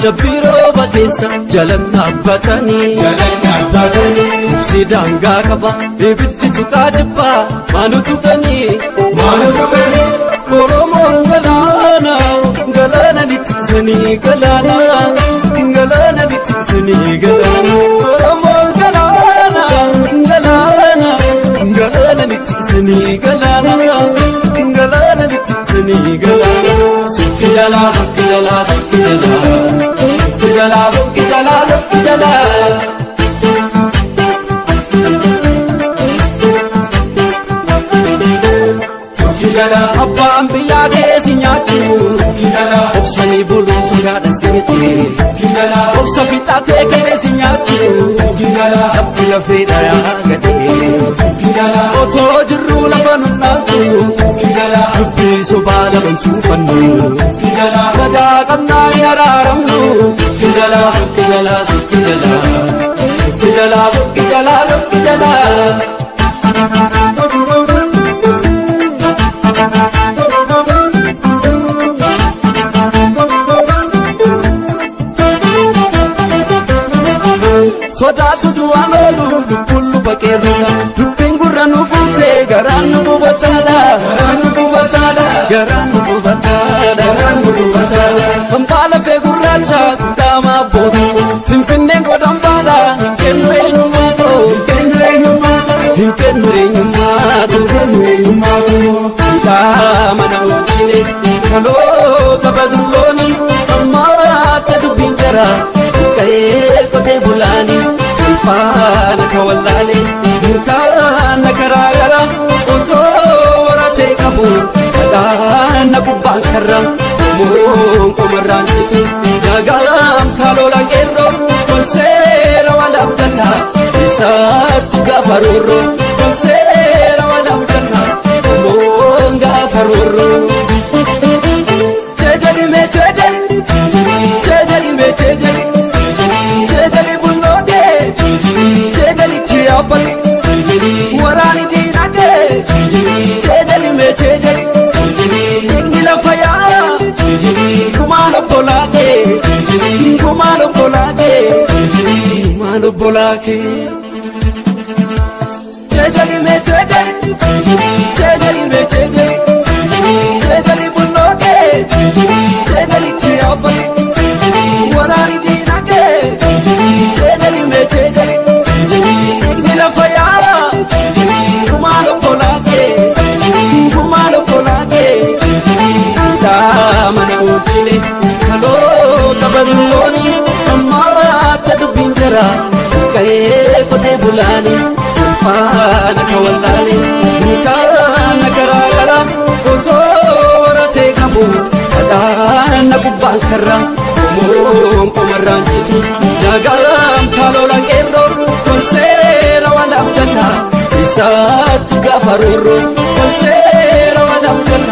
Cabbii rooba keessa jalan dhaabbatanii. Jalan dhaabbatanii. Ibsi daangaa qaba ibiddi tuqaa jibbaa maanu tuqanii. Maanu tuqanii. Oromoon galaana galaana littisanii galaana galaana littisanii galaana. Oromoon galaana galaana galaana littisanii galaana galaana littisanii galaana. Sokki jalaa sokki jalaa sokki jalaa sokki jalaa sokki jalaa sokki jalaa. Abbaan biyyaa keessi nyaachuu obsanii buluun sodaadha seete obsa fixatee keessi nyaachuu lafti lafee dhayaa gadee otoo jirruu lafa nu dhaaltu dubbii sobaa laban suufannu gadaa qabnaa hin araaramnu sokki jalaa sokki jalaa sokki jalaa sokki jalaa sokki jalaa sokki jalaa. Sodaatu du'aan oolu lubbuun luba qeerroodha. Dubbiin gurra nu fuutee garaan nu qubataadha. Garaan nu qubataadha. Garaan nu qubataadha. Garaan nu qubataadha. Hambaa lafee gurraacha guddaa abbootu. Finfinneen godhan baadha hin kennu eenyummaatu. Hin kennu eenyummaatu. Hin kennu eenyummaatu. Hin kennu eenyummaatu. Hidhaa mana oolchine kaloota badullooni ammaatti dubbiin jara. Buqqa'ee qotee bulaani sulfaana kawallaale dunkaana karaa gara otoo waratee qabu kadhaana gubbaan karra moon qomarraan citu nagaan taaloola qeerroo tolseera wal abdata isaatti gaafa roorroo tolseera wal abdata moon gaafa roorroo. Jeejali mee jeejali jeejali mee jeejali. Jeejali bulloodee jeejali tiyaafatu waraani diinagdee jeejali mee jeejali dhiigni lafa yaa'a kumaan obbolaakee kumaan obbolaakee kumaan obbolaakee. Jeejali mee jeejali jeejali mee jeejali jeejali bulloodee jeejali tiyaafatu waraani diinagdee. Jeejali mee jeejali dhiigni lafa yaa'a kumaan obbolaakee kumaan obbolaakee. Hidhaa mana oolchine kaloota badullooni ammaatti dubbiin jara buqqa'ee qotee bulaani sulfaana kawallaale dunkaana karaa gara otoo waratee qabu kadhaana gubbaan karra. Moon qomarraan citu nagaan taaloola qeerroo tolseera wal abdata isaatti gaafa roorroo tolseera wal abdata.